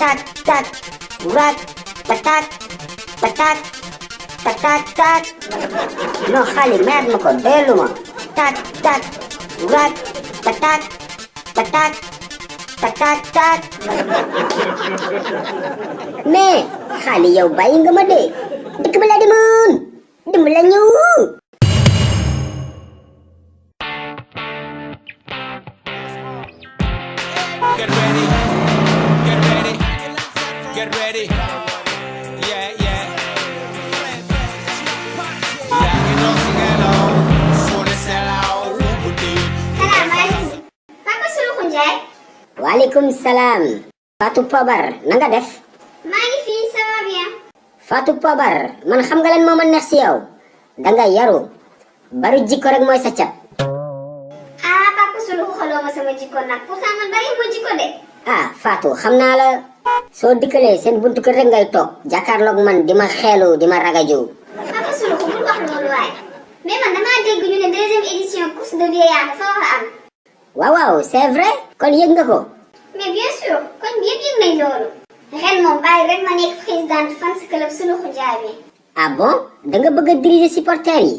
Tak tak, rat, tatak, tatak, tatak tak. Non xale mer ma ko dellu ma. Tak tak, rat, tatak, tatak, tatak tak. Mais xale yow bàyyi nga ma de. Dëkk ba laa demoon. Dimbali ñu. Get ready, get ready, get ready. Yeah, yeah. yaa ngi doon si ngelaw, fóode selaw, guddi. salaamaaleykum. Papa Suluxu Njaay. Waaleykum salaam. Fatou Pobar na nga def. maa ngi fii ça va bien. Fatou Pobar man xam nga lan moo ma neex si yow. danga yaru. bari jikko rek mooy sa cat. ah Papa Suluxu xoloo ma sama jikko nag pourtant man bari ma jikko de. ah Fatou xam naa la. soo dikkalee seen buntu kër rek ngay toog. jàkkaarloog man di ma xeelu di ma ragaju. Papa Suluxu bul wax loolu waaye. mais man damaa dégg ñu ne deuxième édition course de vieillard dafa war a am. waaw waaw c'est vrai. kon yëg nga ko. mais bien sûr kon bi yëpp yëg nañ loolu. ren moom bàyyi rek ma nekk présidente fans club Suluxu Njaay bi. ah bon da nga bëgg a diriger supporters yi.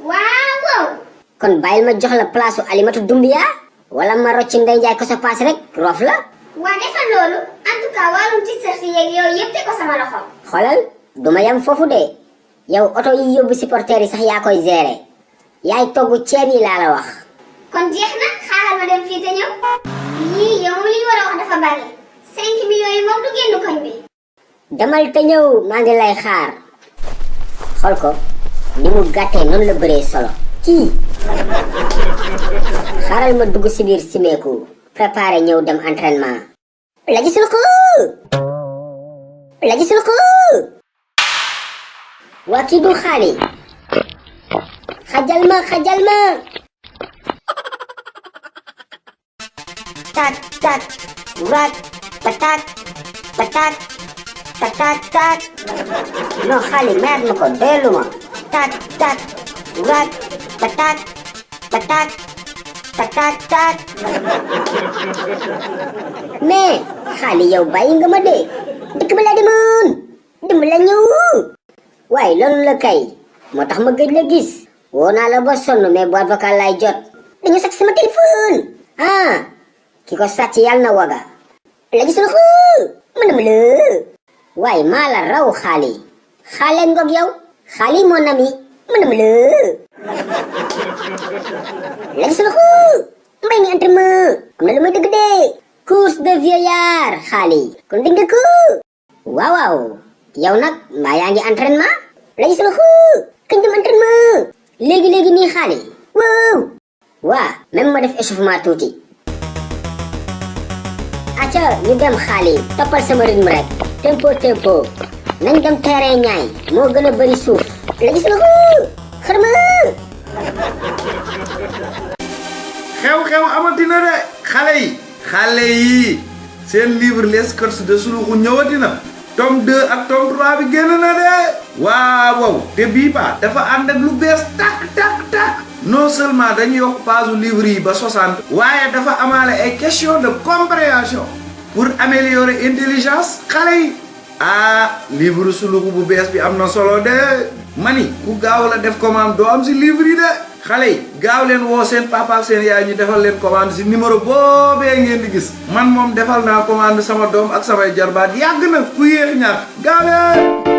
waaw waaw. kon bàyyil ma jox la place Alimatu Dumbiya. wala ma rocci Ndey Njaay ko sa paas rek roof la. waa defal loolu en tout cas wàllum t-shirt yeeg yooyu yëpp te ko sama loxo. xoolal duma yam foofu de. yow oto yi yóbbu supporters yi sax yaa koy gérer. yaay togg ceeb yi laa la wax. kon jeex na xaaral ma dem fii te ñëw. yii yow li ñu war a wax dafa bari. 5 millions yi moom du génn koñ bi. demal te ñëw maa ngi lay xaar. xool ko ni mu gàttee noonu la bëree solo. kii xaaral ma dugg si biir simeeku préparé ñëw dem entraînement. la gisul ko la gisul ko waa kii du xaali. xajal ma xajal ma. tak tak rat tatak tatak tatak tak. non xaali mer ma ko dellu ma. tak tak rat tatak tatak tatak tak. mais xaali yow bàyyi nga ma de. dëkk ba laa demoon. dimbali ñu. waaye loolu la kay. moo tax ma gëj la gis. woo naa la ba sonn mais boîte vocale lay jot. dañu sàcc sama téléphone. ah ki ko sàcc yàlla na waga. la gis na ko. mën na ma la. waaye maa la raw xaali. xaale ngoog yow. xaali mon ami. mën na ma la. la gis na ko. mbay mi entraînement. am na lu may dëgg de. course de vieillard xaali. kon dégg nga ko. waaw waaw. yow nag mbaa yaa ngi entraînement. la gis na ko. kañ dem entraînement. léegi nii xaali. waaw. waa même ma def échauffement tuuti. acca ñu dem xaali. toppal sama rythme rek. tempo tempo. nañ dem terrain ñaay. moo gën a bëri suuf. la gis na ko. xarma. xew-xew amatina de xale yi seen livre les courses de Suluxu ñëwatina tome 2 ak tome 3 bi génn na de waaw te bii ba dafa ànd ak lu bees tak non seulement dañu yokk page livre yi ba 60 waaye dafa amaale ay question de compréhension pour améliorer intelligence xale yi livre Suluxu bu bees bi am na solo de mani ku gaaw la def commande doo am si livre yi de xale yi gaaw leen woo seen papa ak seen yaay ñu defal leen commande si numéro boobee ngeen di gis man moom defal naa commande sama doom ak samay jarbaat yàgg na ku yéex ñaar gaaw leen